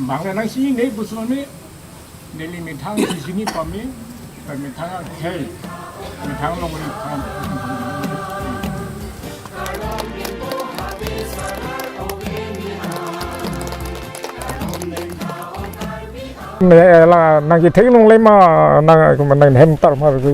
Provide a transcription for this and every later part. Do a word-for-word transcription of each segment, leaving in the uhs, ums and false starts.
Bang nang sini ne busoni, neli methang sisini pame, methang akhei, methang longri pam. Ne la nang kethek nung lema nang nang hem tar mar ko.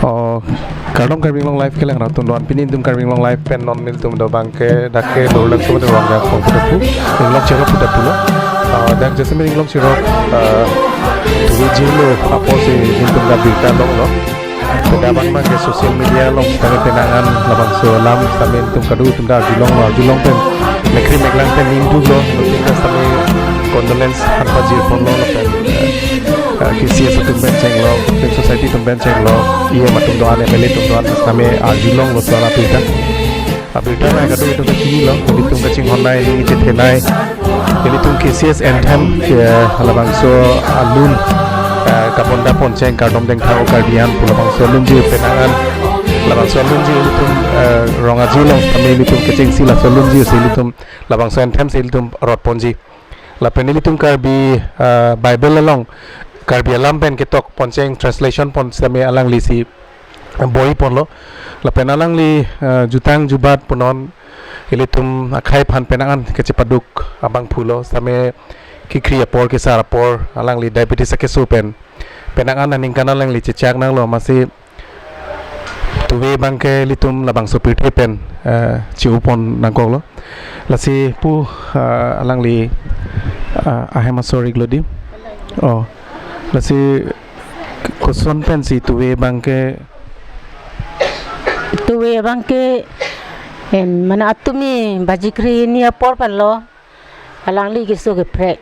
Oh, kardom Karbi Anglong Live kelang rat atum do-an, pini nelitum Karbi Anglong Live pen non nelitum do abangke dak ke Lower Langso Rongja Khong puta pu, Inglong Cherok puta pulo. Ah, dak jasemet Inglong Cherok, ah, tuwe jilo apotsi nelitum dak birta longlo. Pada abang abangke social media along kami penang-an labangso alam sitame nelitum kadokave atum ta arjulonglo, arjulong pen mekkri meklang pen ning duklo, nelitum ta sitame condolence han pajir ponlo lapen, eh, eh, K C S atum pen chenglo, Film Society atum pen chenglo, E M atum do-an, M L A atum do-an, sitame arjulonglo laso alam abirta. Abirta nang kadokave atum ta chinilo, nelitum kachinghon nai, ning chethe nai. Nelitum K C S anthem, eh, labangso alun, eh, kapon da poncheng kardom dengtha o Karbi an pu labangso alunji penang-an. Labangso alunji nelitum, eh, rong aji along sitame nelitum kechengsi laso alunji si nelitum labangso anthem si nelitum rot ponji. Lapen nelitum Karbi, eh, Bible along Karbi alam pen ketok poncheng translation pon sitame alangli si bor-i ponlo. Lapen alangli, eh, jutang jubat punon ilitum akhei aphan penang-an kachepaduk abangphulo sitame kekhri apor kesar apor alangli diabetes akeso pen penang-an aningkan alangli chechak nanglo amatsi tuwe abangke ilitum labangso pirthe pen, eh, che-o pon nangkoklo. Lasi pu, eh, alangli, eh, ahem asor iklo di. Oh. Lasi koson pensi tuwe abangke? Tuwe abangke, em, mane atumi baji kre hini apor penlo alangli keso keprek.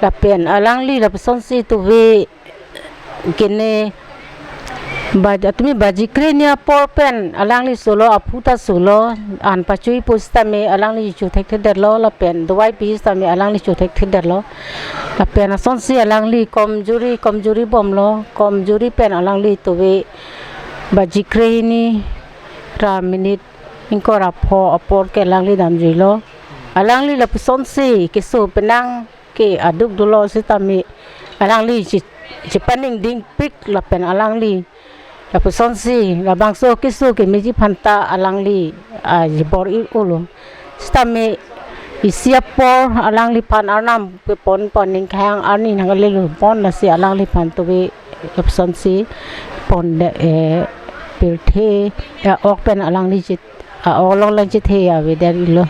Lapen alangli lapusonsi tuwe kene ba-, atumi baji kre hini apor pen alangli solo aphu ta solo, an pachui pusitame alangli chothekthedetlo lapen dawai pi sitame alangli chothekthedetlo. Lapen asonsi alangli komjuri, komjuri bomlo, komjuri pen alangli tuwe baji kre hini ra minute ingkoi ra pho apor ke alangli damjuilo. Alangli lapusonsi keso penang ke aduk dolo sitame alangli che-, chepaningdingpik lapen alangli lapusonsi labangso keso kemeji aphanta alangli, ah, jibor-i-olo. Sitame isi apor alangliphan arnam kepon pon ning khang arni nang lelo pon lasi alangliphan tuwe lapusonsi pon de, eh, pirthe, eh, ok pen alangli chit, ah, ok along lang chethe avedet-ilo.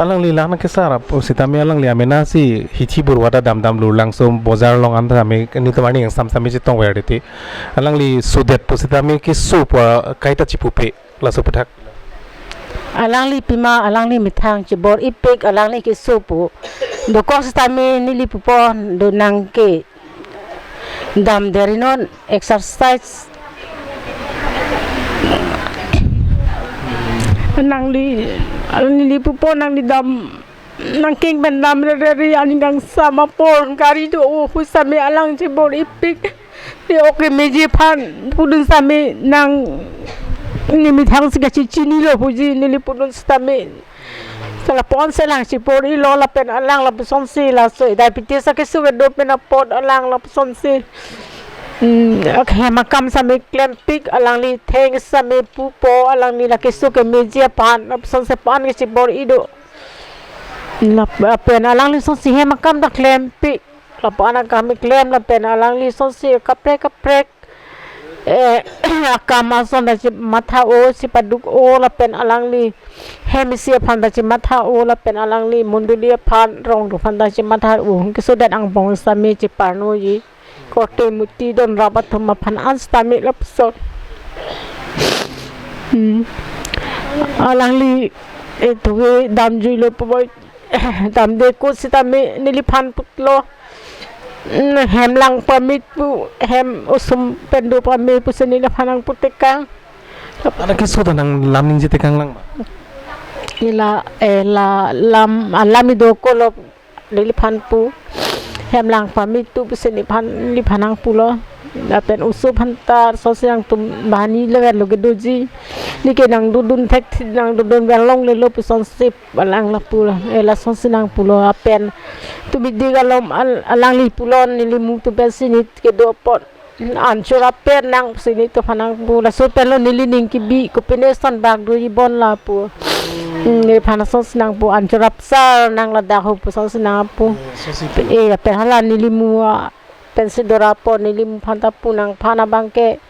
Alangli lang nangkesar pusitame alangli amena si hithi burwa ta damdam Lower Langso bojar along an tame nelitum arni kangsam sitame chetongver titi. Alangli sodet pusitame keso pu kaita chipupe laso aputhak. Alangli pima alangli methang chibor-ipik alangli keso pu. Dokok sitame neli pupo do nangke damderinon exercise. Nangli, neli pupo nangli dam nangking pen damrereri aning kangsam apor gari do-o pusitame alang chibor-ipik. Te ok kemeji aphan pudun sitame nang ne methang si kachechinilo puji neli pudun sitame. Sala pon si alang chibor-ilo lapen alang lapusonsi laso diabetes akeso kedo pen apot alang lapusonsi, hmm, ahem akam sitame klempik alangli theng sitame pupo alangli la keso kemeji aphan lapusonsi pan kachibor-i do. Lapen alangli sonsi hem akam ta klempik. Lapu-an akam keklem lapen alangli sonsi kaprek kaprek eh, akam ason ta chematha-o, chepaduk-o lapen alangli hem isi aphan ta chematha-o lapen alangli mondoli aphan rong do aphan ta chematha-o. Keso det angbong sitame cheparnoji. Korte muti don rap atum aphan an sitame lapuson. Hmm. Alangli, eh, tuwe damjuilo pu boi. Damde ko sitame neliphan putlo. Hmm, hem lang pamit pu, hem osomar pen do pame pusi neliphan nangputekang. Anak keso ta nanglam ningjetekang lang ma? Ila, eh, la, lam, alam ido kolo neliphan pu. Hem lang pamit tu pusi neliphan, neliphan nangpulo. Lapen oso aphan ta sonsi nangtum banghini level lo kedoji. Neke nangdodun thek, nangdodun vel longlelo pu sonsi alang lapu, eh, lasonsi nangpulo lapen tumi dik alom al-, alangli pulo neli mung atum pensi neke do apot an chorapet nangsi nelitum aphan nangpu, laso penlo neli ning kebi kopine son bak doji bon lapu. Hmm, neliphan sonsi nangpu an chorap sar nang ladak ho pu sonsi nangpu. Eh, lapen hala neli mung pensi do rap apot neli mung aphan ta pu nangphan abangke.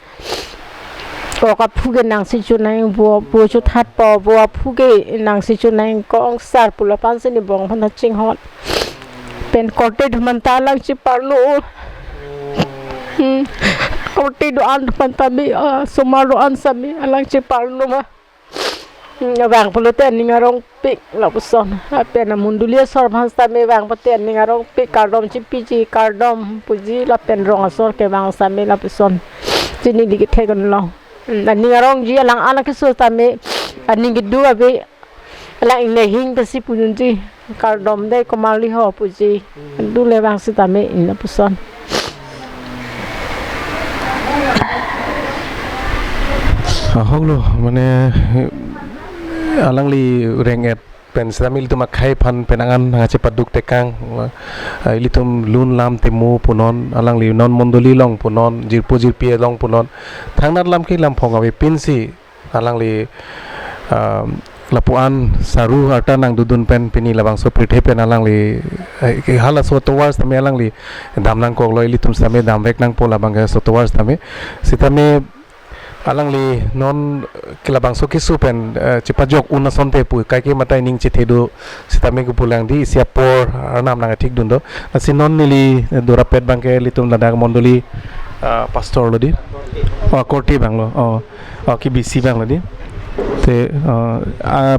Ok aphu ke nangsi chonang vo, vo chothat po, vo aphu ke nangsi chonang ko ongsar pu lapu ansi ne bong aphan ta chinghon. Pen korte atum aphan ta alang cheparno. Hmm. Korte do-an atum aphan ta bi, ah, osomar do-an sitame alang cheparno ma. Hmm, vang pulote aning arongpik lapuson. Lapen amondoli asor aphan sitame vang pulote aning arongpik, kardom chipiji, kardom puji lapen rong asor kevang sitame lapuson. Chini di kethek unlo. Hmm, aning arongji alang anak keso sitame aning kedo ave alang ingnehing pensi pununji. Kardom dei komarli ho puji. Dule vang sitame in lapuson. Ahok lo, mane, alangli reng-et pen sitame ilitum akhei aphan pen angan nangchepaduk tekang, eh, ilitum lun lam temu punon, alangli non mondoli along punon, jirpo jirpi along punon, thangnat lam ke lam phong ave pensi alangli, ah, lapu-an saru arta nangdodun pen pini labangso pirthe pen alangli, eh, ke halaso tovar sitame alangli dam nangkoklo, ilitum sitame damvek nangpo labang ke so tovar sitame. Sitame alangli non ke labangso keso pen, eh, chepajok un asonte pu kaike matai ning chethe do sitame kepu lang di isi apor arnam nangthik dun do. Lasi non neli, eh, do rapet abangke ilitum ladak mondoli, ah, pastor lo di. Oh, korte abang lo. Oh. Oh, kebisi abang lo di. Te, eh, ah,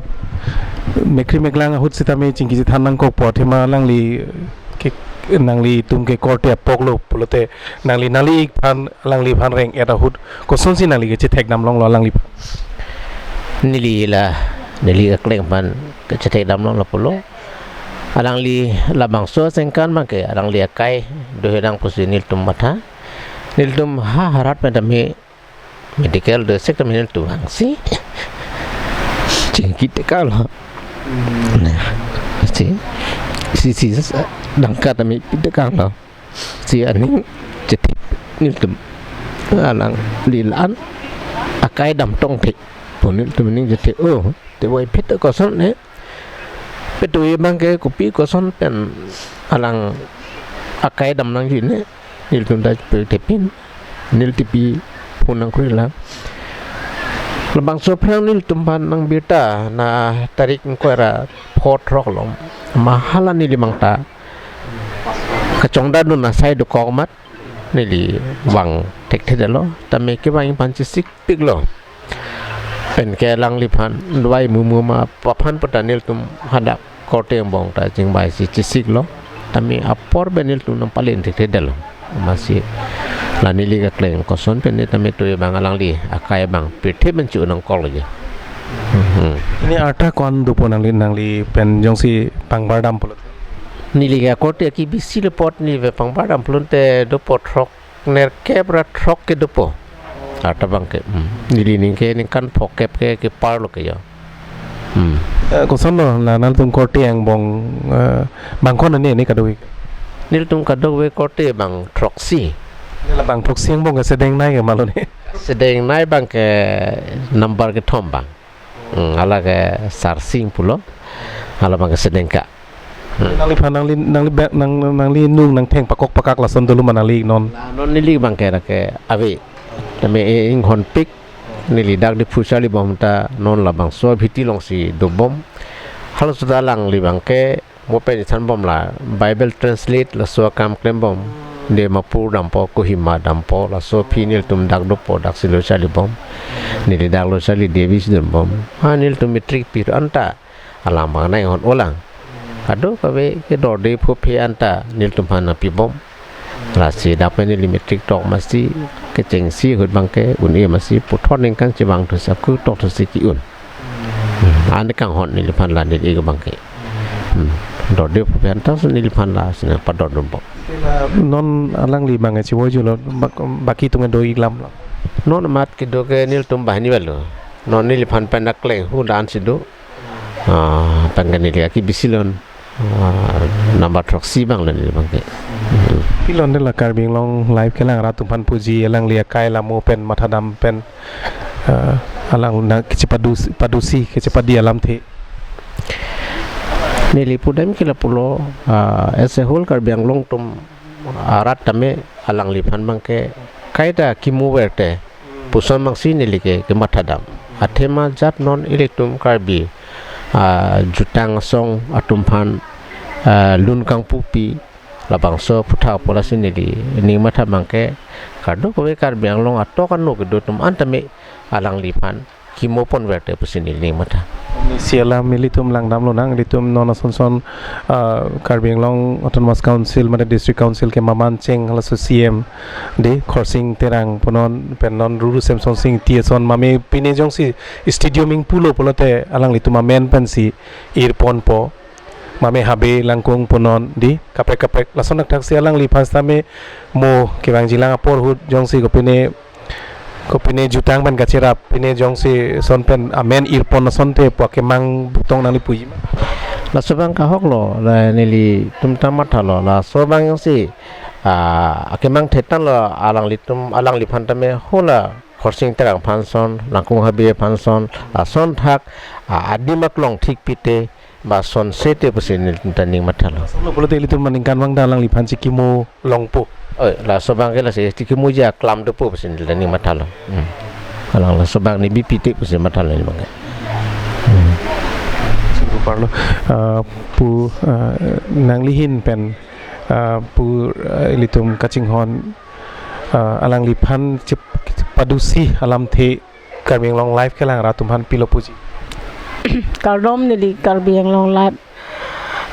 mekri meklang ahut sitame chingki chethan nangkokpo, athema alangli ke, nanglitum ke korte apok lo pulote nangli nangli-ik aphan, alangliphan reng-et ahut kosonsi nangli kechethek damlonglo alangliphan? Neli la, neli keklem aphan kechethek damlonglo pulo. Alangli labangso asengkan abangke alangli akai doherang pusi nelitum matha. Nelitum ha harat pen tame medical do sek tame nelitum hangsi chingki tekanglo. Nah, si, si, si, dangka tame pi tekanglo. Si aning chethe nelitum alangli la-an akai dam tong thek pu nelitum aning chethe. Oh, te voi phit koson ne. Petui abangke kopi koson pen alang akai dam nangji ne. Nelitum ta pe thepin. Neli tipi phone nangkroilang. Labangso aphrang nelitum aphan nangbirta na tarik ingkoi ra pho throk along. Ma hala neli mangta kachongda dun asai dokok amat neli vang thekthedetlo. Tame kevang aphan chesikpiklo. Penke alangliphan dovai mumu ma aphan puta nelitum hadak korte angbong ta chingvaisi chesiklo. Tame apor pen nelitum nangpalen thekthedetlo. Amatsi la neli keklem koson pen ne tame tui abang alangli akai abang pirthe pen chu nangkoklo je. Hmm. Pini arta ko-an dopo nangli, nangli pen jongsi pangbar dam pulote? Neli ke korte kebisi lo apot neli pangbar dam pulote dopo throk nerkep ra throk ke dopo. Arta abangke, hmm, neli ningke ningkan phokep ke keparlo ke ya. Hmm. Eh, koson lo na nangtum korte angbong, eh, bangkon ane ane kadokave? Nelitum kadokave korte bang throksi. Nela bang throksi angbong ke sedeng nei ke ma lo ne? Sedeng nei abangke number kethom abang. Hmm, hala ke Sarsing pulo. Hala abangke sedeng ka. Hmm. Nangliphan nangli, nangli bek, nang, nangli nung nangtheng pakok pakak lason dolo ma nangli non? La non neli abangke lake ave. Tame e inghonpik, neli dak Diphu charlibom ta non labangso abhiti alongsi dobom. Halaso ta alangli abangke mo pen ithanbom la Bible translate laso akam klembom. Dimapur dampo, Kohima dampo, laso aphi nelitum dak dopo, daksi lo charlibom. Neli dak lo charli Devi si dunbom. Ha nelitum matric pi anta alang abang nang inghon-o lang. Kadokave ke dorde phophe anta nelitum aphan nangpibom. Lasi dak pen neli matric tok masi kechengsi ahut abangke un-e masi puthot ningkan chevangthusi, aku tokthusi ke-un. Hmm, an kanghon neliphan la neli abangke. Hmm, dorde phophe anta si neliphan lasi nangpadodunbom. Non alangli abangke chivoijulo, bak-, baki atum ke do-ik lam lo. Non amat kedo ke nelitum banghini avelo. Non neliphan pen akleng hu dan si do. Ah, pen ke neli aki bisilon. Ah, number throksi abang lo neli abangke. Hmm. Pilon de la Karbi Anglong Live kelang rat atum aphan puji, alangli akai lamo pen mathadam pen, ah, alang nang kechepadu, padusi, kechepadi alamthe. Neli pudam ke lapulo, ah, as a whole Karbi Anglong atum arat tame alangliphan abangke kaita kimo verte puson abangsi neli ke kemathadam. Athema jat non ilitum Karbi, ah, jutang asong atum aphan, ah, lun kangpupi labangso aphuthak pu lasi neli ning matha abangke kadokave Karbi Anglong atok ano kedo atum an tame alangliphan kimo pon verte pusi neli ning matha. Neli si alam ilitum langdam lonang, ilitum non ason son, ah, Karbi Anglong Autonomous Council mate District Council kemamancheng halaso C M de Khorsing Terang punon pen non Ruru Semson Sing Ingti ason mame pine jongsi stadium ingpulo pulote alanglitum amen pensi irponpo. Mame Habe Langkung punon di kaprek kaprek lason thakthak si alangliphan sitame mo kevangjilang apor ahut jongsi kopine kopine jutang pen kacherap, pine jongsi ason pen amen irpon asonte pu akemang butong nangli puji ma? Laso abang kahok lo, la nelitum ta mathalo, laso abang jongsi, ah, akemang thetan lo alanglitum, alangliphan tame hala Khorsing Terang aphan ason, Langkung Habe aphan ason, ason thak, ah, adim aklong thik pite, ba ason sete pusi nelitum ta ning mathalo. Lason lo pulote ilitum aningkanvang ta alangliphan chikimo longpo. Oi, laso abangke lasi chikimoji aklam dopo pusi neli ta ning mathalo. Hmm. Alang laso abang ne bipite pusi mathalo neli abangke. Hmm. Sungku parlo, ah, pu, ah, nangli ahin pen, ah, pu, ah, ilitum kachinghon, ah, alangliphan chip-, padusi alamthe Karbi Anglong Live kelang rat atum aphan pilo puji. Kardom neli Karbi Anglong Live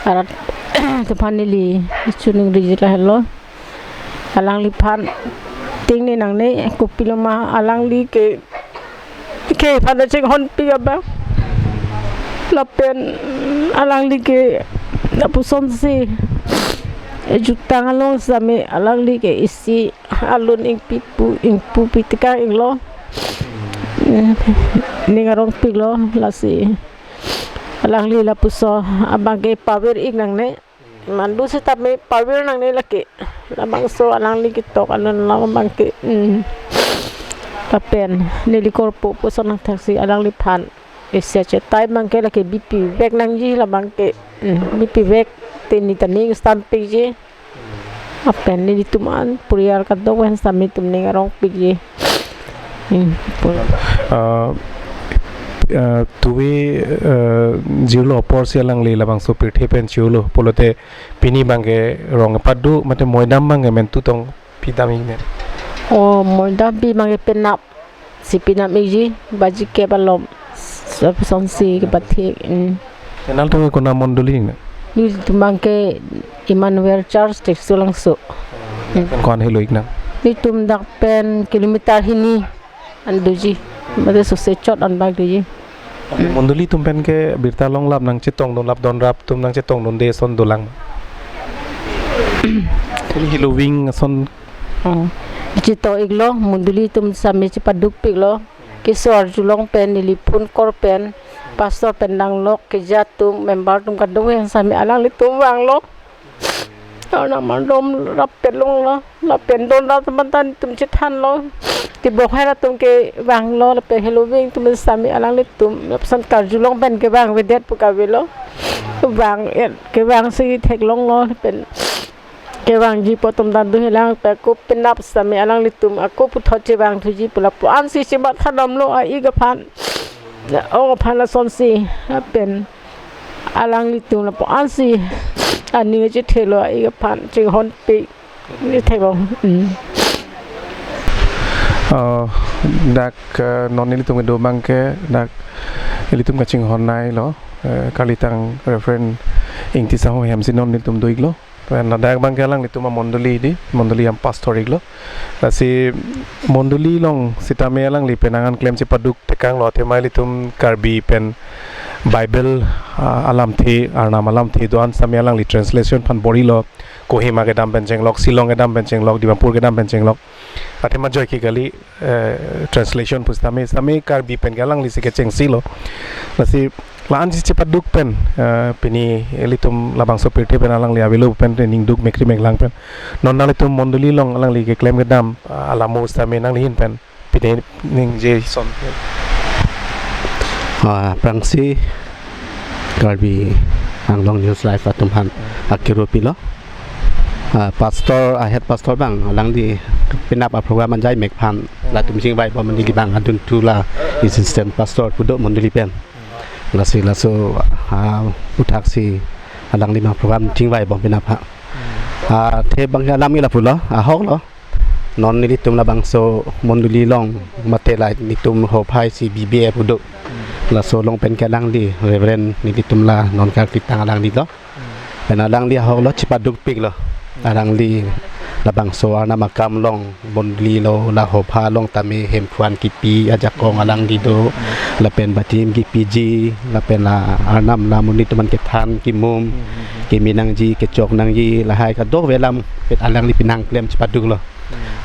arat atum aphan neli choningri ji lahelo. Alangliphan ting ne nangne kopiloma alangli ke, kephan ta chinghonpi abang. Lapen alangli ke lapuson si jutang along sitame alangli ke isi alun ingpipu, ingpupi tekang iklo. Eh, ning arongpiklo, lasi alangli lapuson abangke pavir ik nangne. Mandu sitame pavir nangne lake. Labangso alangli ketok alun alam abangke. Hmm. Lapen neli korpo puson nangthaksi alangliphan isi achetai abangke lake bipivek nangji labangke. Hmm. Bipivek te ne ta ning stampikji. Lapen nelitum an purial kadokave sitame itum ning arongpikji. Hmm, pul- Ah, ah, tuve, ah, jirlo apor si alangli labangso pirthe pen chirlo pulote pini abangke rong padu mate moidam abangke mentu tong pidam ikne? Oh, moidam pi abangke penap si pinam ikji, baji kep alom, sop sonsi kepathik, mm. Penal atum ke konat mondoli na? Nelitum abangke Emmanuel Church, Teksu Langso. Mm. Pen ko-an helo ik nang? Nelitum dak pen kilometer hini an doji, mate sose chot an bak doji. Mondoli atum pen ke birta longlap nangchetongdun, lap donrap atum nangchetongdunde ason dolang. Pini heloving ason Oh. Chito iklo, mondoli atum sitame chepadukpiklo. Keso arjulong pen, neli phone call pen, pastor pen danglok, keja atum, member atum kadokave sitame alanglitum vanglo. Arnam arnam rap pen longlo, lapen donrap atum pen ta netum chethanlo. Tibok hai atum ke vanglo, lapen heloving atum sitame alanglitum, lapuson karjulong pen kevang avedet pu kavelo. Vang, eh, kevangsi theklonglo, lapen kevangji pu atum ta dohelang pen ako penap sitame alanglitum ako puthot chevangthuji pu lapu-ansi chematha damlo a-ik aphan. Ong aphan lasonsi lapen alanglitum lapu-ansi aning chethelo a-ik aphan chinghonpik. Ni thek ong. Mm. Uh, dak, uh, non nelitum kedo abangke dak ilitum kachinghon-nei lo, uh, kalitang Reverend Ingti Sahu hemsi non nelitum do-iklo. Pen ladak abangke alanglitum amondoli di, mondoli ampastor-iklo. Lasi mondoli along sitame alangli penang an klem chepaduk tekanglo, athema ilitum Karbi pen Bible, ah, alamthe, Arnam alamthe do-an sitame alangli translation aphan bor-ilo. Kohima kedam pen chenglok, Shillong kedam pen chenglok, Dimapur kedam pen chenglok. Athema joike kali, eh, translation pusitame, sitame Karbi pen ke alanglisi kechengsi lo. Lasi la-ansi chepaduk pen, eh, pini ilitum labangso pirthe pen alangli avelo pen ningduk mekri meklang pen. Non nanglitum mondoli along alangli keklem kedam, ah, alamo sitame nangli ahin pen pine ningje son. Ah, aphrangsi Karbi Anglong News Live atum aphan akiro pilo. Ah, pastor, ah, head pastor abang, alangli penap a-program ajaimek aphan latum chingvaibom, neli abang adunthu la assistant pastor pu do mondoli pen. Lasi laso, ah, aputhaksi alangli abang program chingvaibom penap ha. Ah, athe abangke alam ke lapulo, ahoklo. Non nelitum labangso mondoli along mate la nelitum hophai si B B A pu do. Laso along pen ke alangli Reverend nelitum la non karkitang alanglilo. Pen alangli ahoklo, chepadukpiklo. Alangli labangso Arnam akam along mondoli lo, la hopha along tame hemphu-an kipi ajakong alangli do. Lapen batim kipiji, lapen la Arnam la monit atum aphan kethan kimum, keme nangji, kechok nangji, lahai kadokave alam pen alangli penang klem chepaduklo.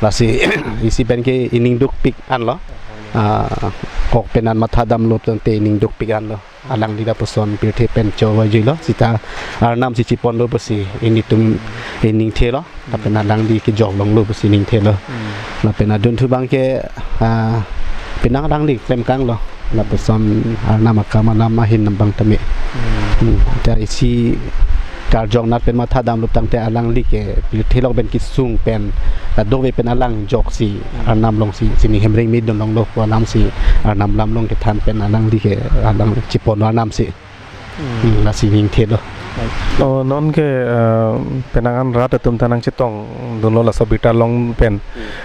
Lasi isi pen ke ining dukpik anlo. Ah, kok pen an matha damlo tangte ining dukpik anlo. Alangli lapuson pirthe pen chovoijuilo. Sita Arnamsi cheponlo pusi ilitum iningthelo. Lapen alangli kejok longlo pusi iningthelo. Lapen adunthu abangke, ah, penang alangli klemkanglo. Lapuson Arnam akam alam ahin nambang tame. Hmm, ta isi karjong nat pen matha damlo tangte alangli ke pirthe along pen kesung pen, kadokave pen alang joksi Arnam alongsi, sini hemring mi dun longlo pu alamsi Arnam alam along kethan pen alangli ke alang chepon Arnamsi. Hmm, lasi ningthelo. Oh, non ke, eh, penang an rat atum ta nangchetong dunlo laso birta along pen,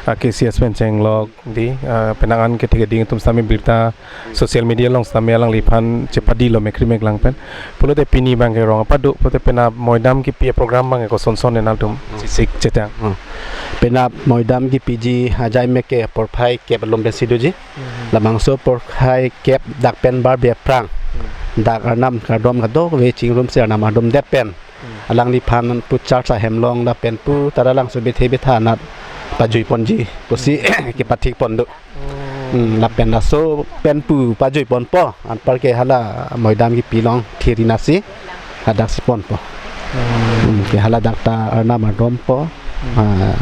ah, K C S pen chenglok di, eh, penang an kethe keding atum sitame birta social media along sitame alangliphan chepadilo mekri meklang pen. Pulote pini abangke rong apadu, pulote penap moidam kipi a-program abangke kosonson nanglitum Hmm. chesik chetang. Hmm. Penap moidam kipiji ajaimek ke porphai kep alom pensi doji. Hmm. Labangso porphai kep dak pen barbe aphrang. Hmm. Dak Arnam kardom kadokave chingrumsi Arnam ardomdet pen. Hmm. Alangliphan pu church ahem along lapen pu Taralangso bethe betha anat pajuiponji pusi kepathikpon do. Hmm, lapen laso pen pu pajuiponpo, anparke hala moidam kipi along thiri nasi hadaksi ponpo. Hmm, ke hala dak ta Arnam ardompo. Hmm. Ah,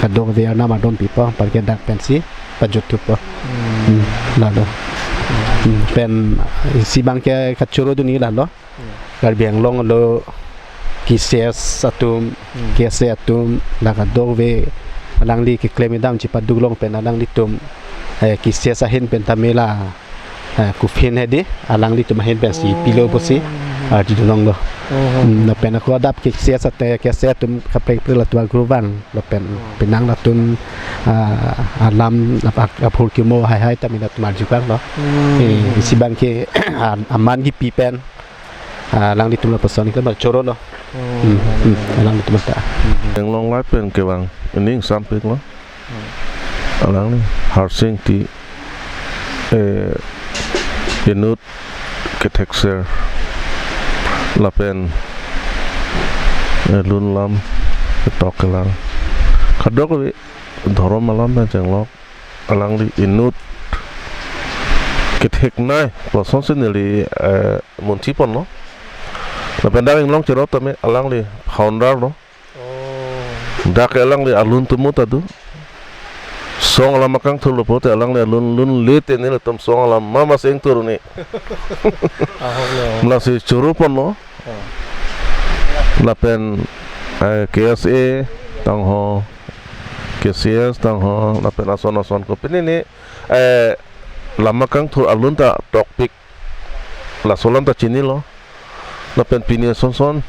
kadokave Arnam ardompipo, anparke dak pensi pajutthupo. Hmm. Hmm, lalo. Hmm, pen isi abangke kachoro dunji lalo. Hmm. Karbi Anglong lo K C S atum, Hmm. K S A atum, la kadokave alangli keklem kedam chepaduk along pen alanglitum, eh, K C S ahin pen tame la, eh, kuphin hedi, alanglitum ahin pensi Oh. pilo pusi, ah, di dunlonglo. Oh. Hmm, lapen ako adap K C S ate, K S A atum kaprek prek latum agrup vang, lapen Oh. penang latum, ah, alam, ap-, ap-, aphurkimo haihai tame latum arjukanglo. Hmm. Eh, isi abangke, ah, aman kipi pen, ah, alanglitum lapuson ke ma choro lo. Hmm. Hmm, hmm, alanglitum ta. Anglong Live pen kevang, ining sampik lo. Hmm. Alangli Harsing Ingti, eh, inut kethekser lapen, eh, lun lam ketok kelang. Kadokave dhorom alam pen chenglok. Alangli inut ketheknei, lasonsi neli, eh, munthi ponlo. Lapen dak inglong cherot tame alangli founder lo. Oh. Dak alangli alun tumu ta do. Song alam akangthurlo pulote alangli alun lunle te nelitum song alam mama seng thur ni. Ahok lo. Lasi choro ponlo. Oh. Lapen eh, K S A tangho, K C S tangho, lapen ason ason kopine ne, eh, Lama Kangthur alun ta tokpik, laso alam ta chinilo. Lapen pini ason ason,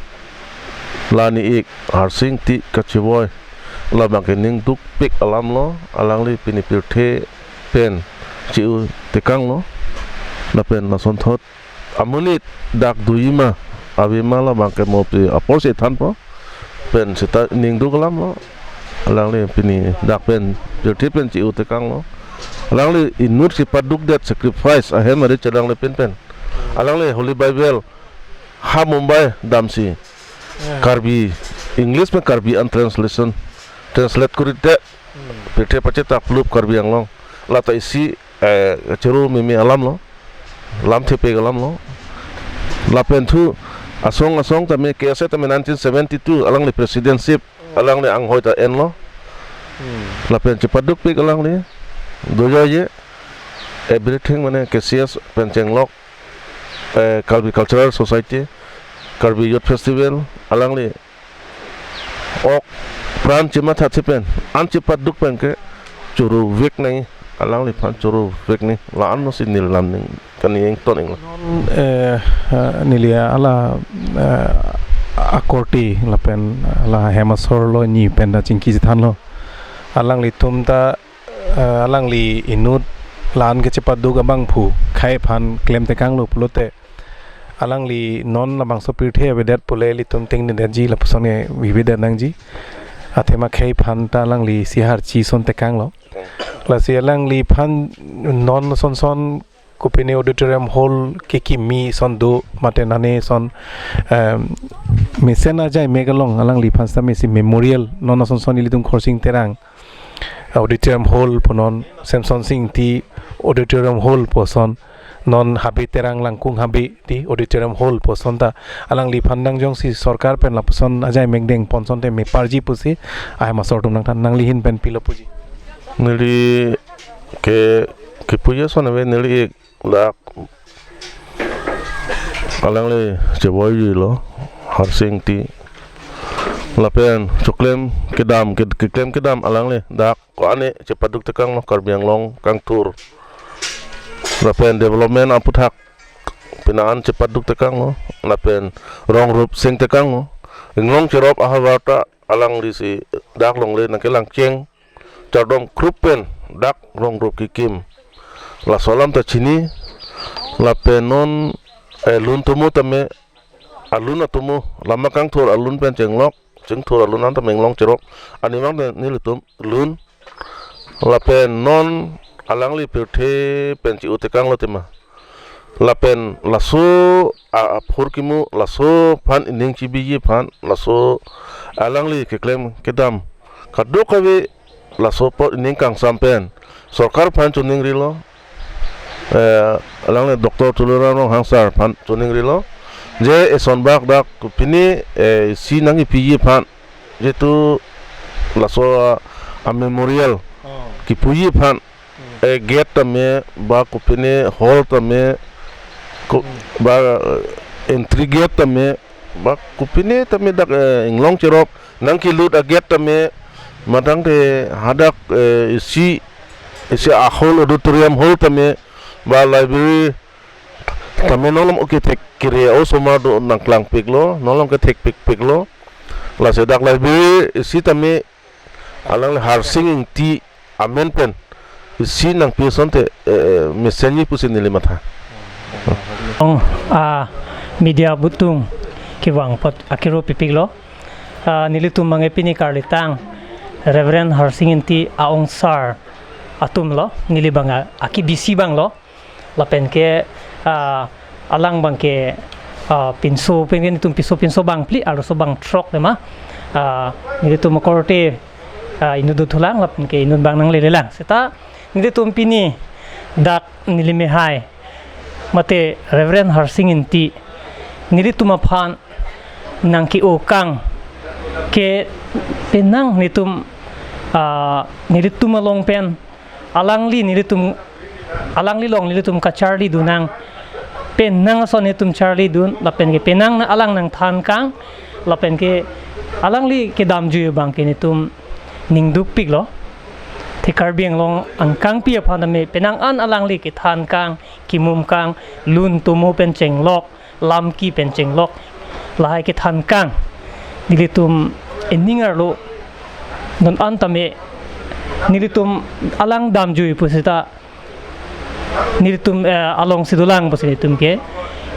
la ne-ik Harsing Ingti kachevoi, labang ke ning dukpik alam lo, alangli pini pirthe pen che-u tekanglo. Lapen lasonthot amonit dak doji ma, ave ma, labang ke mo pi apor si thanpo. Pen seta ning duk alam lo. Alangli pini dak pen, pirthe pen che-u tekanglo. Alangli inut si padukdet, sacrifice ahem ari chedang le pen pen. Alangli Holy Bible ha Mumbai damsi, ya, Karbi, English pen Karbi an translation, translate kori te, hmm, pirthe pachethak plup Karbi Anglong. Lata isi, eh, choro meme alam lo, lamthe pek alam lo. Lapen thu asong asong tame, K S A tame nineteen seventy-two alangli presidency, alangli anghoi ta enlo. Hmm. Lapen chepadukpik alangli, dojoye, everything mane K C S pen chenglok, eh, Karbi Cultural Society, Karbi Youth Festival, alangli ok pran chematha si pen, an chepaduk pen ke choro vek nangji, alangliphan choro vek nangji, la-an no si neli lam ning kani ington inglo. Non, eh, eh, neli hala, eh, akorte lapen hala hem asor lo, ne pen ta chingki chethanlo. Alanglitum ta, eh, alangli inut la-an ke chepaduk abangphu khei aphan klem tekanglo pulote, alangli non labangso pirthe avedet pule ilitum tengnedetji lapuson ke vivedet nangji. Athema khei aphan ta alangli isi harchi ason tekanglo. Lasi alangliphan non ason ason kopine auditorium hall kekimi ason do mate nane ason, em, mesen ajai mek along alangliphan seta mesi memorial non ason ason ilitum Khorsing Terang auditorium hall punon, Semson Sing Ingti auditorium hall pu ason, non Habe Terang Langkung Habe Ingti auditorium hall pu ason ta alangliphan nangjongsi sorkar pen lapuson ajai mek dengpon asonte meparji pusi ahem asor atum nangthan. Nangli ahin pen pilo puji? Neli ke, kepuji ason ave, neli ik dak alangli chevoiji lo, Harsing Ingti. Lapen choklem kedam, ke-, keklem kedam alangli dak ko-an ne chepaduk tekanglo, Karbi Anglong Kangthur. Lapen development aphuthak pini an chepaduk tekanglo, lapen rong rup seng tekanglo. Inglong cherop ahavar ta alangli si dak longle nangkelangcheng, chardom krup pen dak rong rup kekim, laso alam ta chini. Lapen non, eh, lun atomo tame, alun atomo, Lama Kangthur alun pen chenglok, Chingthur alun an tame inglong cherop, arnivang ta nelitum lun. Lapen non alangli pirthe pen che-u tekanglo tema. Lapen laso a-, aphurkimo, laso aphan ining chibiji aphan, laso alangli keklem kedam kadokave, laso apot ining kangsam pen sorkar aphan choningrilo, eh, alangli Doctor Tuliram Ronghang sir aphan choningrilo, je eson bak dak kopine, eh, isi nangkipiji aphan, jehetu laso a, a-memorial, oh, kipuji aphan, hmm, eh, gate tame, ba kopine hall tame, ko-, hmm, ba, eh, entry gate tame, ba kopine tame dak, eh, inglong cherop nangkelut a-gate tame, matangte hadak, eh, isi, isi a-hall, auditorium hall tame, ba library tame, non malom kethek kere osomar do nangklangpiklo, non malom kethekpikpiklo. Lasi dak library isi tame alangli Harsing Ingti amen pen isi nangpi asonte, eh, eh, mesenji pusi neli matha. Ong, ah, media abutung kevang apot akiro pipiklo. Ah, nelitum abangke pini karlitang Reverend Harsing Ingti a-ongsar atumlo, neli abang a-, akebisi abanglo. Lapen ke, ah, alang abangke, ah, pinso, pen ke nelitum piso, pinso bangphli, arloso bangthrok tema. Ah, nelitum akorte, ah, inut dothulang, lapen ke inut abang nanglelelang. Seta nelitum pini dak neli mehai mate Reverend Harsing Ingti nelitum aphan nangke-okang ke penang nelitum, ah, nelitum along pen alangli nelitum, alangli along nelitum kacharlidun nang, penang ason nelitum charlidun, lapen ke penang na alang nangthankang, lapen ke Alangli kedamjui abangke netum ningdukpiklo. Te Karbi Anglong angkangpi aphan tame penang an alangli kethankang, kimumkang, lun tomo pen chenglok, lamki pen chenglok, lahai kethankang. Nelitum ening arlo, non an tame nelitum alang damjui pusita nelitum, eh, alongsi dolang pusi nelitum ke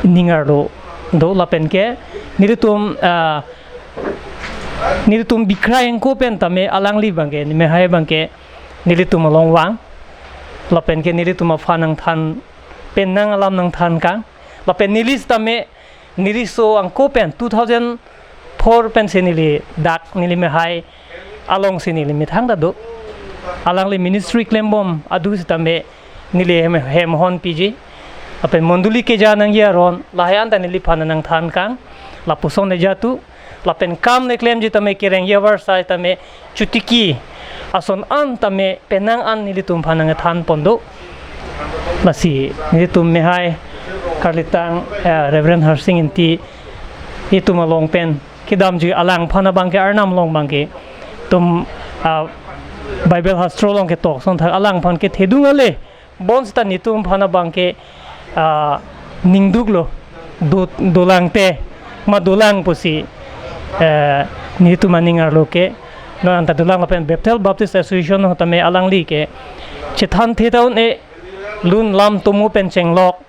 ning arlo do. Lapen ke nelitum, eh, nelitum bikrang ko pen tame alangli abangke, ne mehai abangke nelitum along vang. Lapen ke nelitum aphan nangthan, penang alam nangthankang. Lapen neli sitame neli so angko pen two thousand four pensi neli dak neli mehai alongsi neli methang ta do. Alangli ministry klembom adu sitame neli hem, hem honpiji. Lapen mondoli keja nangji aron lahai an ta neliphan nangthankang. Lapuson le jatu. Lapen kam le klemji tame kereng avar sai tame chotiki ason an tame penang an nelitum aphan nangthan pon do. Lasi nelitum mehai karlitang, eh, Reverend Harsing Ingti itum along pen kedamjui alang aphan abangke Arnam along abangke itum, ah, Bible hastro along ketok ason thak alang aphan kethedung ale bonsita netum aphan abangke, ah, ningduklo, do, dolang te ma dolang pusi, eh, netum aning arlo ke non an ta dolang. Lapen Bethel Baptist Association ho tame alangli ke chethan the ta un-e, lun lam tomo pen chenglok,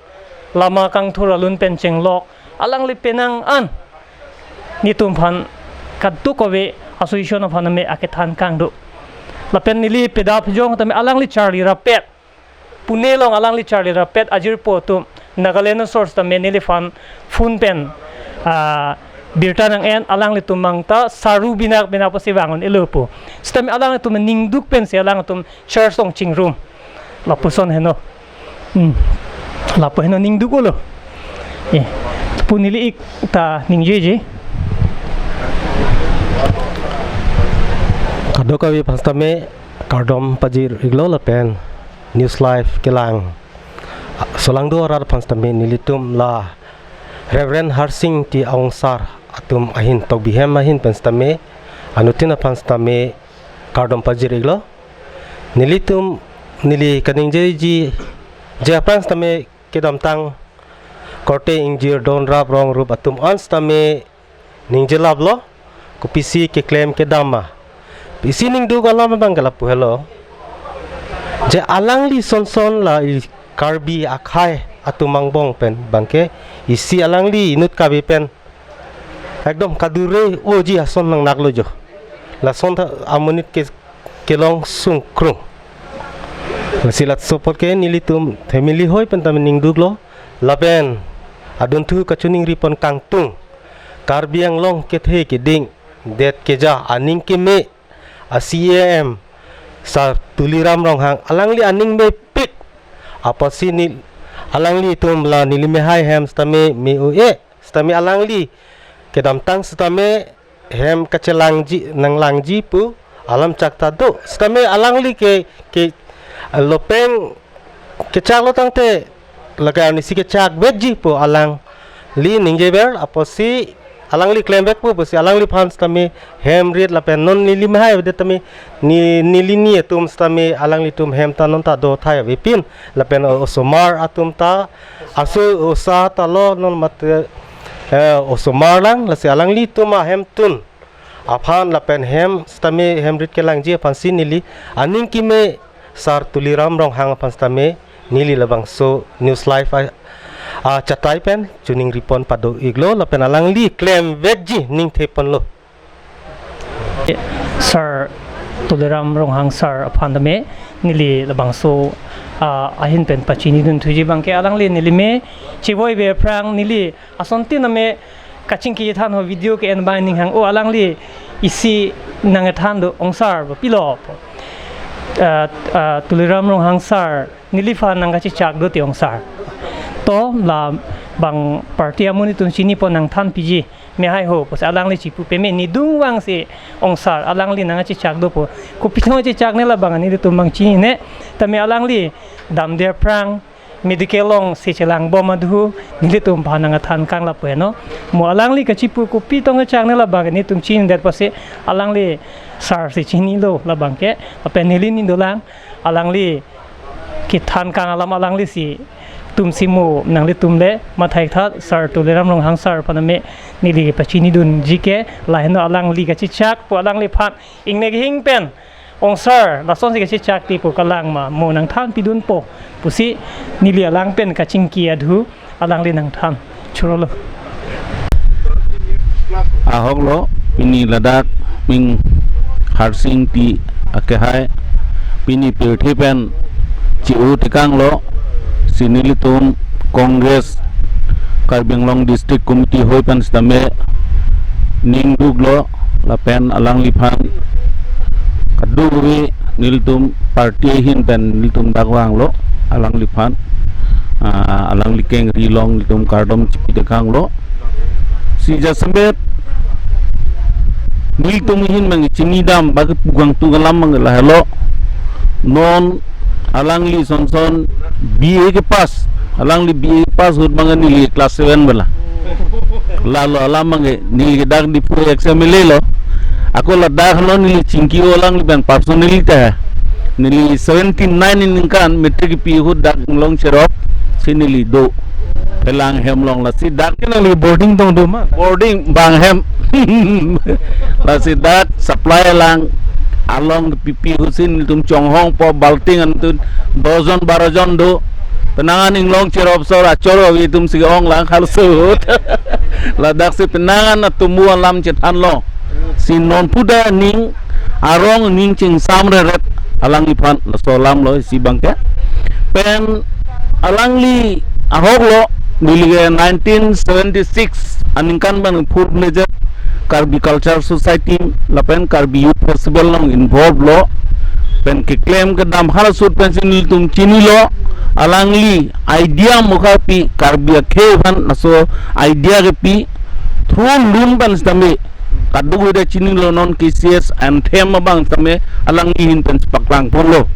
lama kangthur alun pen chenglok, alangli penang an netum aphan kadokave association aphan tame akethankang do. Lapen neli pedap jong tame alangli charli rapet, Pune along alangli charli rapet ajirpo atum Nagaland asor sitame neliphan phone pen, ah, birta nang-en, alanglitum mangta saru binak binak pusi vang un-elo pu. Sitame alanglitum ningduk pensi alangtum church along chingrum. Lapuson heno. Hmm. Lapu heno ningduk-olo. Eh, pu neli ik ta ningjeje. Kadokave aphan sitame kardom pajir-iklo lapen News Live kelang solangdo arat aphan sitame nelitum la Reverend Harsing Ingti aongsar atum ahin, Tokbi hem ahin pen sitame anuttin aphan sitame kardom pajir-iklo. Nelitum, neli kaningjeji, je aphrang sitame kedamtang korte ingjir donrap rongrup atum an sitame ningjelaplo, kopisi keklem kedam ma. Pisi ningduk alam abangke lapu helo. Je alangli sonson la i Karbi akhei atum angbong pen abangke isi alangli inut kave pen ekdom kadure oji ason nangnaklo jo. Lason ta amonit ke kelong sungkrung. Lasi laso apot ke nelitum family hoi pen tame ningduklo. Lapen adunthu kachiningri pon kangtung Karbi Anglong kethe keding det keja aning keme a-C E M Sar Tuliram Ronghang, alangli aning mepik apotsi ne, alanglitum la neli mehai hem sitame me-o-e, sitame alangli kedamtang sitame hem kachelangji, nanglangji pu alam chak ta do. Sitame alangli ke, ke lopeng kechaklo tangte lake arnisi kechakvekji pu alangli ningjever apotsi alangli klemvekpo pusi alangliphan sitame hem rit lapen non neli mehai avedet tame ne, neli ni atum sitame alanglitum hem ta non ta do thai avepin lapen osomar atum ta aso osa ta lo non mate, eh, osomar lang, lasi alanglitum ahemtun aphan lapen hem sitame hem rit kelangji aphansi neli aning keme Sar Tuliram Ronghang aphan sitame neli labangso News Live a, achatai pen chiningri pon pado-iklo lapen alangli klemvekji ningthe ponlo. Sar Tuliram Ronghang sar aphan tame neli labangso, ah, ahin pen pachini dunthuji abangke alangli neli me chivoive aphrang neli asontin tame kachingki than ho video ke-en abang ning hang, o alangli isi nangthan do, ongsar ba pilo pu. Ah, ah, Tuliram Ronghang sar neliphan nangkachechak do ti ongsar. To labang party amonit atum chini pon nangthan piji mehai ho pusi alangli chipu peme, nidung vangsi ongsar alangli nangkachechak do pu. Kopi nangkachechak ne labang nelitum abang chinine. Tame alangli damde aphrang medical along si chelangbom adhu nelitum aphan nangthan kang lapu heno. Mo alangli kachipu kopi tong kachang ne labang nelitum chinidet pasi alangli sir si chinilo labang ke. Lapen neli ning dolang alangli kethan kang alam alangli si tum si mo nanglitum le mathai tha sir Tuliram Ronghang sir aphan me neli pachinidunji ke laheno alangli kachechak pu alangliphan ingne kehing pen ong sir, lasonsi kachechak ti pu kalang ma mo nangthan pidunpo pusi neli alang pen kachingki adhu alangli nangthan churolo. Ahok lo, pini ladak ming Harsing T akehai, pini pirthe pen chi-u tekang lo, si nelitum Congress Karbi Anglong District Committee hoi pen sitame ningduk lo, lapen alangliphan kadokave nelitum party ahin pen nelitum dak vanglo alangliphan, ah, alangli kengri along nelitum kardom chipi tekang lo. Si jasemet nelitum ahin mang chinidam bagi pugang tu alam mang lahelo. Non alangli sonson B A kepass, alangli B A kepass ahut mang neli class seven bela. Lalo alam mang neli dak Diphu ex M L A lo. Ako ladak lo neli chingki alangli pen personally ta. Neli seventy nine aningkan matric kipi ahut dak Inglong Cherop si neli do. Phelang hem along lasi dak nangli boarding tong do ma? Boarding bang hem. Lasi dak supply lang along pipi ahut si nelitum chonghongpo balting an tu dos jon baro jon do. Penang an Inglong Cherop sor achor avi atum si ong lang hal suhut. Ladak si penang an atum alam chethan lo. Si non puda ning arong ning chingsam reret alangliphan laso alam lo isi abang ke. Pen alangli ahok lo neli ke nineteen seventy six aningkan pen full fledged Karbi Culture Society lapen Karbi Youth Festival along involve lo. Pen keklem kedam halaso ahut pensi nelitum chinilo, alangli idea mukha pi Karbi akhei aphan laso idea kepi through lun pen sitame kadokave chinilo non K C S anthem abang sitame alangli ahin pen paklang ponlo.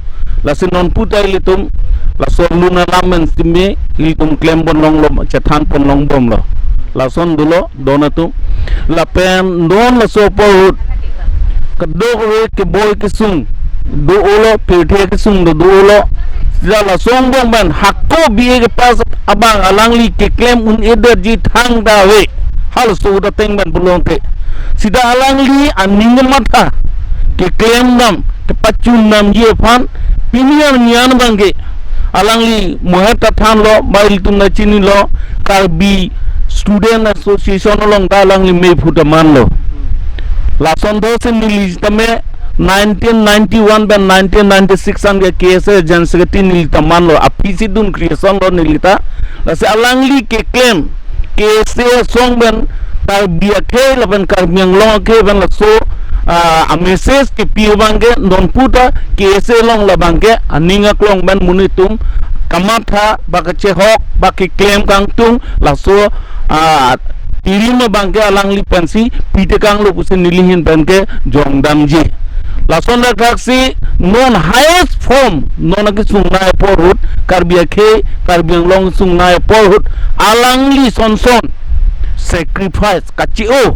Lasi non puta ilitum laso lun alam pen sitame ilitum klem pon longlo, chethan pon longbomlo. Lason dolo don atum. Lapen don laso apor ahut kadokave keboi kesung do-olo, pirthe kesung do do-olo. Sita laso angbong pen hako B A kepass abang alangli keklem un-edetji thangta ave. Halaso ahut ateng pen pulote sita alangli aning kematha keklem dam kepachun damji aphan pini arni an abang ke alangli mohet ta thanlo, ba ilitum ta chinilo, Karbi Student Association along ta alangli mephu ta manlo. Lason do si neli sitame nineteen ninety one pen nineteen ninety six an ke K S A General Secretary neli ta manlo, aphi si dun creation lo neli ta. Lasi alangli keklem K S A asong pen Karbi akhei lapen Karbi Anglong akhei pen laso, ah, a message kepi abang ke non puta K S A along labang ke aning aklong pen monit atum kamatha ba kachehok ba keklem kangtung laso, ah, tirim abang ke alangli pensi pi tekanglo pusi neli ahin pen ke jongdamji. Lason dak dak si non highest form non akesung nai apor ahut, Karbi akhei Karbi Anglong kesung nai apor ahut alangli sonson sacrifice kachi-o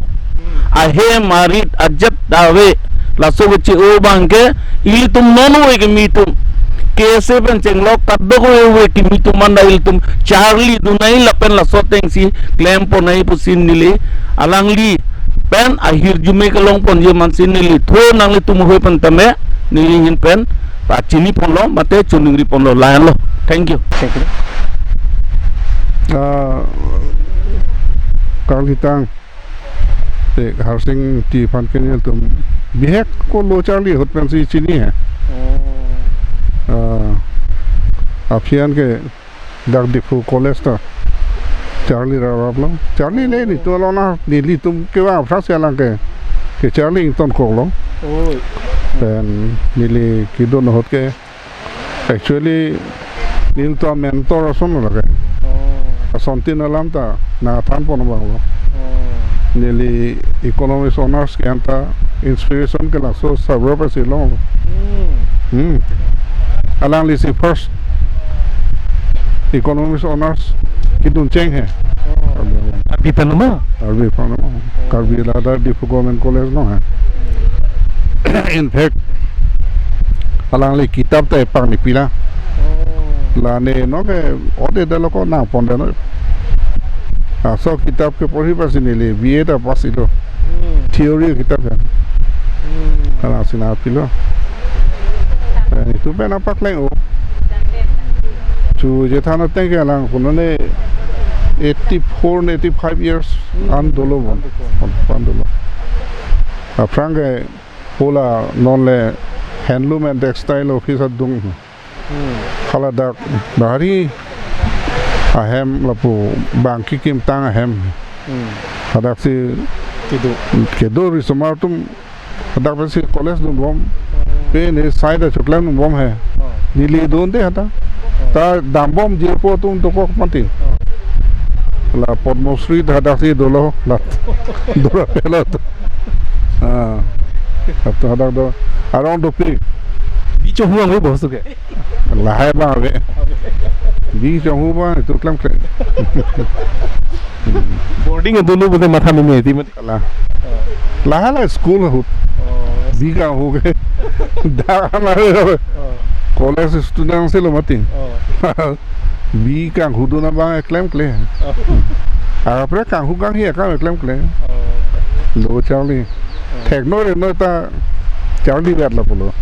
ahem arit ajat dave. Laso kachi-o abang ke ilitum non ove kimi atum K S A pen chenglok kadokave kimi atum manda ilitum charli dun nai lapen laso ateng si klem pon nai pusi neli alangli pen ahirjume kelong ponji mansi neli thu nanglitum hoi pen tame neli ahin pen pachini ponlo mate choningri ponlo lahenlo. Thank you. Thank you. Ah, karlitang te Harsing T aphan ke nelitum bihek ko lo charli ahut pensi chini he. Oh. Ah, aphi an ke dak Diphu College ta charli rap rap lo. Charli le nelitum along na nelitum kevang aphrangsi alang ke kecharli ingtonkoklo. Oh. Pen neli kedun ahut ke actually nelitum mentor ason lo ke. Oh. Asontin alam ta nangthan pon abang lo. Oh. Neli economics honours ke-en ta inspiration ke laso Sabro pensi longlo. Hmm. Hmm. Alangli si first Economics honours kedun cheng he. Oh. Karbi pen lo ma? Karbi pen lo. Karbi Ladakh Diphu Government College along he. In fact, alangli kitap ta epang ni pila. Oh. La ne non ke ode dalo ko nangpon dalo. Laso kitap ke porhi pasi neli B A ta pass ilo. Hmm. Theory kitap ya. Hmm. Alang si nangpilo. Eh, itum pen nangpakleng o. Chu jethan ateng ke alang punone eighty-four, eighty-five years Hmm. an dolo bon. An dolo. An dolo. Aphrang ke hala non le handloom and textile office adung. Hmm. Hala dak bahari ahem lapu bangki kimtang ahem. Hmm. Hadak si Kedo. Kedo risomar atum hadak pensi college dunbom. Hmm. Pen ne sai ta choklem dunbom he. Oh. Neli dunde hadak. Oh. Ta dambom jirpo atum dokok mati. Oh. La Padma Shri hadak si dolo la dura pelo tu. Ah. Atu hadak do. Arong dopik. Bi chohu ang bo su ke. Lahai abang ave. Bi chohu abang itum klemkle. Boarding dolo bote matha meme ti mati. Kalang. Oh. Lahai la school ahut. Oh. Bi kanghu ke. Dak an ave. Oh. College student si lo mati. Oh. Bi kanghu dun abang klemkle. Oh. Apre kanghu kanghi akam klemkle. Oh. Lo charli. Oh. Thekno reno ta charli vet la pulo.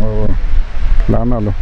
Oh. Oh. La-an lo.